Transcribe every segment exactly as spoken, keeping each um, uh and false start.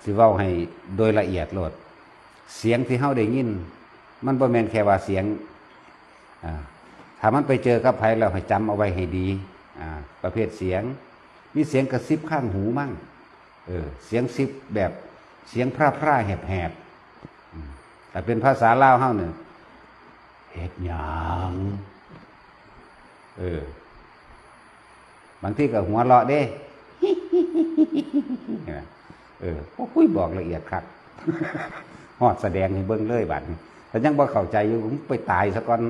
สิเว้าให้โดยละเอียดโลด เสียงที่เฮาได้ยิน มันบ่แม่นแค่ว่าเสียง อ่า ถ้ามันไปเจอกับไผแล้วให้จำเอาไว้ให้ดี อ่า ประเภทเสียง มีเสียงกระซิบข้างหูมั่ง เออ เสียงซิบแบบเสียงพร่าๆ แหบๆ อืม แต่เป็นภาษาลาวเฮาเนี่ย เฮ็ดหยัง เออ บางทีก็หัวเราะเด้ เออ โอ้ย บอกละเอียดคัก ฮอดแสดงให้เบิ่งเลยบัดนี้ ถ้ายังบ่เข้าใจอยู่ มึงไปตายซะก่อน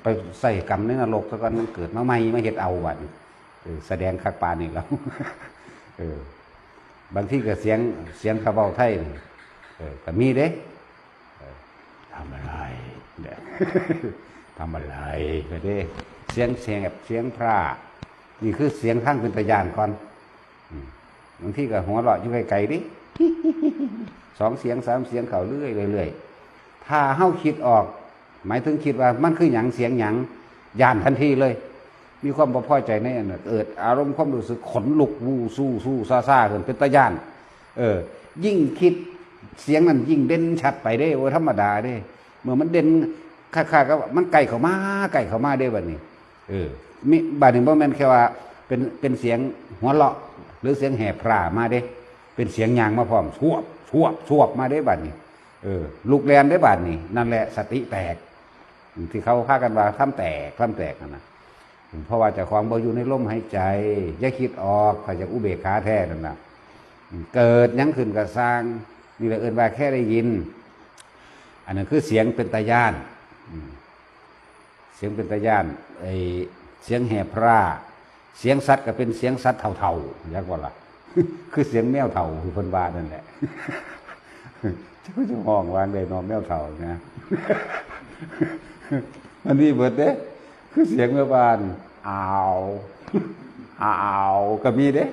ไปใส่กรรมในนรกซะก่อน มึงเกิดมาใหม่ มาเฮ็ดเอาบัดนี้ เออ แสดงคักปานนี้แล้ว เออ บางทีก็เสียง เสียงเขาเว้าไทยนี่ เออ ก็มีเด้ เออ ทำอะไร เนี่ย ทำอะไร ก็เด้ เสียงแหบ เสียงพร่า นี่คือเสียงทางเป็นตาย้านก่อน อืม บางทีก็หัวเราะอยู่ไกลๆ ดิ สองเสียง สามเสียงเข้าเรื่อยๆ เรื่อยๆ ถ้าเฮาคิดออก หมายถึงคิดว่ามันคือหยัง เสียงหยัง ย้านทันทีเลย มีความบ่พอใจในอันนั้น เกิดอารมณ์ความรู้สึกขนลุก วู้ ซู่ ซู่ ซ่า ซ่า ขึ้น เป็นตาย้าน เออ ยิ่งคิด เสียงนั้นยิ่งเด่นชัดไปเด้ บ่ธรรมดาเด้ เมื่อมันเด่น คล้ายๆ กับมันใกล้เข้ามา ใกล้เข้ามาเด้บัดนี้ เออ มี บัดนี้บ่แม่นแค่ว่าเป็น เป็นเสียงหัวเราะ หรือเสียงแหบพร่ามาเด้ เป็นเสียงย่างมาพร้อม สวบ สวบ สวบ มาเด้บัดนี้ เออ ลุกแล่นเด้บัดนี้ นั่นแหละสติแตก ที่เขาพากันว่าถ้ำแตก ถ้ำแตกนั่นน่ะ เพราะว่าเจ้าของบ่อยู่ในลมหายใจ อย่าคิดออก ถ้าอยากอุเบกขาแท้นั่นน่ะ เกิดหยังขึ้นก็ซ่าง นี่แหละเอิ้นว่าแค่ได้ยิน อันนั้นคือเสียงเป็นตาย้าน อืม เสียงเป็นตาย้าน ไอ้เสียงแหบพร่า เสียงสัตว์ก็เป็นเสียงสัตว์เฒ่าๆ จักว่าล่ะ คือเสียงแมวเฒ่าที่เพิ่นว่านั่นแหละ เจ้าจะฮ้องว่าจั่งใดเนาะ แมวเฒ่านะ มันมีเบิดเด้ คือเสียงแม่บ้าน อ้าว อ้าว ก็มีเด้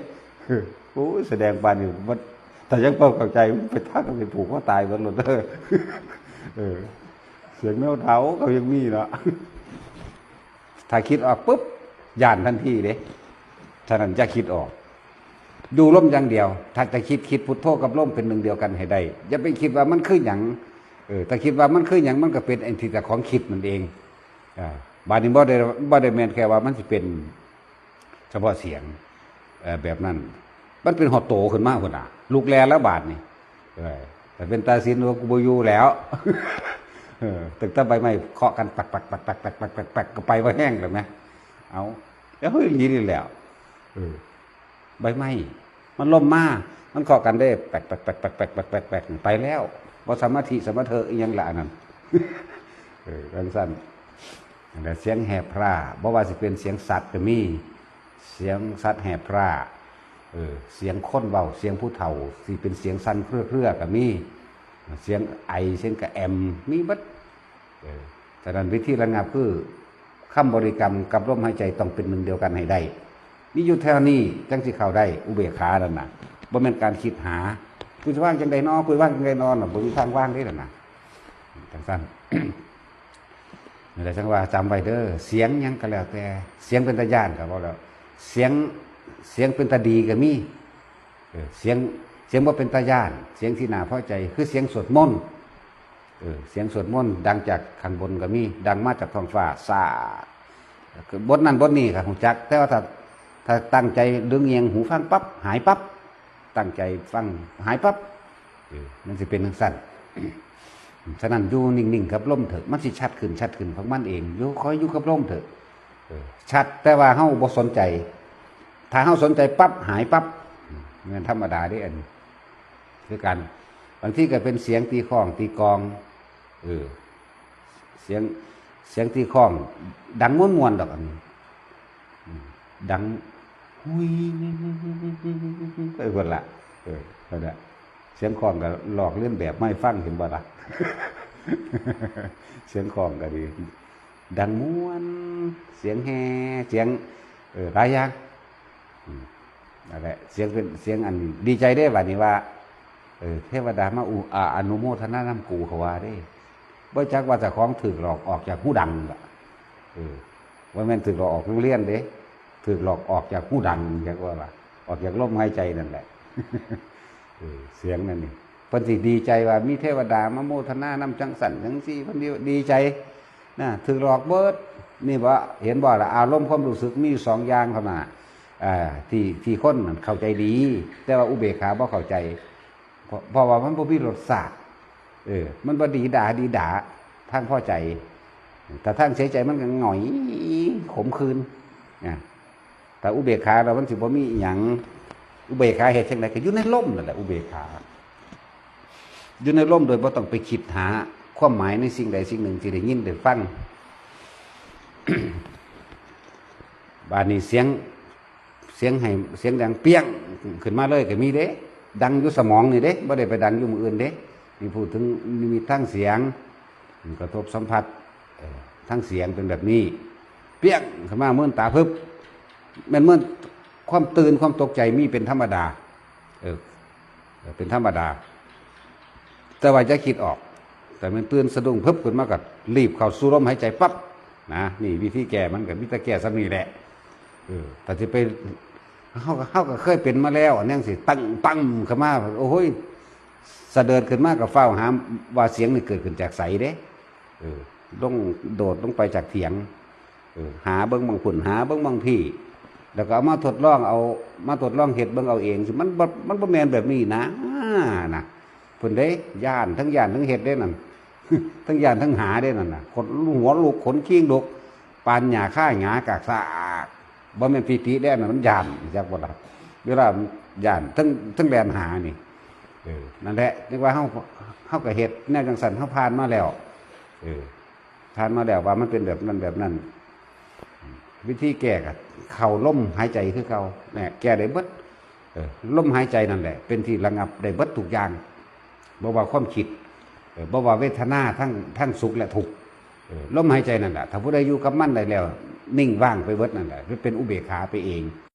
โอ้ย แสดงปานนี้ มัน ถ้ายังบ่เข้าใจ ไปทักไปผูกคอตายเบิดโลดเด้อ เออ เสียงแมวเฒ่าก็ยังมีเนาะ ถ้าคิดออกปุ๊บ ย้านทันทีเด้ ฉะนั้นอย่าคิดออก ดูลมอย่างเดียว ถ้าจะคิด คิดพุทโธกับลมเป็นหนึ่งเดียวกันให้ได้ อย่าไปคิดว่ามันคือหยัง เออ ถ้าคิดว่ามันคือหยัง มันก็เป็นไอ้ที่เจ้าของคิดนั่นเอง อ่า บาดนี้บ่ได้ บ่ได้แม่นแค่ว่ามันสิเป็นเฉพาะเสียง เอ่อ แบบนั้น มันเป็นฮอดโตขึ้นมาพุ้นน่ะ ลุกแล่นแล้วบาดนี้ เออ แต่เป็นตาสินว่ากูบ่อยู่แล้ว เออ ตั้งแต่ใบไม้เคาะกันแป๊กๆๆๆๆๆๆ ก็ไปบ่แห้งแล้วแหม เอา แล้วเฮ้ย อีหลีนี่แหล้ว เออ ใบไม้ มันล้มมา มันเคาะกันได้ แป๊กๆๆๆๆๆ ไปแล้ว บ่สมาธิสมาเถอะอิหยังละอันนั้น เออ จั่งซั้น นั่นแหละ เสียงแหบพร่า บ่ว่าสิเป็นเสียงสัตว์ก็มี เสียงสัตว์แหบพร่า เออ เสียงคนเว้า เสียงผู้เฒ่า สิเป็นเสียงสั่นเครือๆ ก็มี เสียงไอ เสียงกะแอม มีเบิด เออ ฉะนั้นวิธีระงับคือ คำบริกรรมกับลมหายใจต้องเป็นหนึ่งเดียวกันให้ได้ มีอยู่เท่านี้จั่งสิเข้าได้ อุเบกขานั่นน่ะ บ่แม่นการคิดหา กูจะวางจั่งใดน้อ กูวางจั่งใดน้อน่ะ บ่มีทางวางเด้นั่นน่ะ จั่งซั้น นั่นแหละ จั่งว่าจำไว้เด้อ เสียงหยังก็แล้วแต่ เสียงเป็นตาย้านก็เว้าแล้ว เสียง เสียงเป็นตาดีก็มี เออ เสียง เสียงบ่เป็นตาย้าน เสียงที่น่าพอใจ คือเสียงสวดมนต์ เออ เสียงสวดมนต์ดังจากข้างบนก็มี ดังมาจากท้องฟ้า ซ่า คือบทนั้นบทนี้ก็ฮู้จัก แต่ว่าถ้า ถ้าตั้งใจดึงเอียงหูฟังปั๊บ หายปั๊บ ตั้งใจฟัง หายปั๊บ เออ มันสิเป็นจั่งซั้น ฉะนั้นอยู่นิ่งๆ กับลมเถอะ มันสิชัดขึ้น ชัดขึ้นของมันเอง อยู่ คอยอยู่กับลมเถอะ เออ ชัด แต่ว่าเฮาบ่สนใจ ถ้าเฮาสนใจปั๊บ หายปั๊บ แม่นธรรมดาเด้อันนี้ คือกัน บางทีก็เป็นเสียงตีค้องตีกลอง เออ เสียง เสียงตีค้อง ดังม่วนๆ ดอกอันนี้ อืม ดัง หุย ไปเบิดละ เออ นั่นแหละ เสียงค้องก็ลอกเลียนแบบมาให้ฟัง เห็นบ่ล่ะ เสียงค้องก็ดี ดังม่วน เสียงแห่ เสียง เออ หลายอย่าง อืม นั่นแหละ เสียงเป็น เสียงอันดีใจเด้ บัดนี้ว่า เออ เทวดามาอุ อา อนุโมทนานำกู เขาว่าเด้ บ่จักว่าเจ้าของถูกหลอกออกจากหูดังล่ะ เออ บ่แม่นถูกหลอกออกโรงเรียนเด้ ถูกหลอกออกจากหูดัง จักว่าล่ะ ออกจากลมหายใจนั่นแหละ เออ เสียงนั่นนี่ เพิ่นสิดีใจว่ามีเทวดามาโมทนานำจังสั่นจังซี่ เพิ่นดี ดีใจนะ ถืกหลอกเบิด นี่บ่ เห็นบ่ล่ะ อารมณ์ความรู้สึกมีอยู่สองอย่างเท่านั้นน่ะ อ่า ที่ ที่คนเข้าใจดี แต่ว่าอุเบกขาบ่เข้าใจ เพราะ เพราะว่ามันบ่มีรสชาติ เออ มันบ่ดีดาดีดาทางพอใจ แต่ทางเสียใจมันก็หงอยขมขื่นนะ แต่อุเบกขาแล้วมันสิบ่มีอิหยัง อุเบกขาเฮ็ดจั่งใดก็อยู่ในลมนั่นแหละ อุเบกขา อยู่ในลมโดยบ่ต้องไปคิดหาความหมายในสิ่งใดสิ่งหนึ่งที่ได้ยินได้ฟัง บาดนี้เสียง เสียงให้ เสียงดังเปี้ยงขึ้นมาเลยก็มีเด้ ดังอยู่สมองนี่เด้ บ่ได้ไปดังอยู่หม่องอื่นเด้ นี่พูดถึงนิมิตทางเสียง กระทบสัมผัส เอ่อ ทางเสียงเป็นแบบนี้ เปี้ยงขึ้นมา มื่นตาพึบ แม่นมื่น ความตื่นความตกใจมีเป็นธรรมดา เออ เออ เป็นธรรมดา แต่ว่าอย่าคิดออก แต่มันตื่นสะดุ้งพึบขึ้นมาก็รีบเข้าสู่ลมหายใจปั๊บนะ นี่วิธีแก้มันก็มีแต่แก้ส่ำนี้แหละ เออ แต่สิไป เฮาก็ เฮาก็เคยเป็นมาแล้ว อันนี้สิตั้งตั้งขึ้นมา โอ้ย สะเดิดขึ้นมาก็ฟ้าวหาว่าเสียงนี่เกิดขึ้นจากไสเด้ เออ ลง โดดลงไปจากเถียง เออ หาเบิ่งหม่องพุ้น หาเบิ่งหม่องพี้ แล้วก็เอามาทดลอง เอามาทดลองเฮ็ดเบิ่งเอาเอง มันบ่ มันบ่แม่นแบบนี้นะ นะ พุ้นเด้ ย้าน ทั้งย้านทั้งเฮ็ดเด้นั่น ทั้งย้านทั้งหาเด้นั่นน่ะ ขนหัวลุก ขนคิงลุก ปานหญ้าคาหงากากซาก บ่แม่นปีติเด้นั่น มันย้าน จักบ่ล่ะ เวลาย้าน ทั้ง ทั้งแล่นหานี่ เออ นั่นแหละ นึกว่าเฮา เฮาก็เฮ็ดแนวจั่งซั้น เฮาผ่านมาแล้ว เออ ผ่านมาแล้วว่ามันเป็นแบบนั้นแบบนั้น วิธีแก้ก็เข้าลมหายใจคือเก่า เนี่ย แก้ได้เบิด เออ ลมหายใจนั่นแหละ เป็นที่ระงับได้เบิดทุกอย่าง บ่ว่าความคิด เออ บ่ว่าเวทนาทั้ง ทั้งสุขและทุกข์ เออ ลมหายใจนั่นแหละ ถ้าผู้ใดอยู่กับมันได้แล้ว นิ่งว่างไปเบิดนั่นแหละ เป็นอุเบกขาไปเอง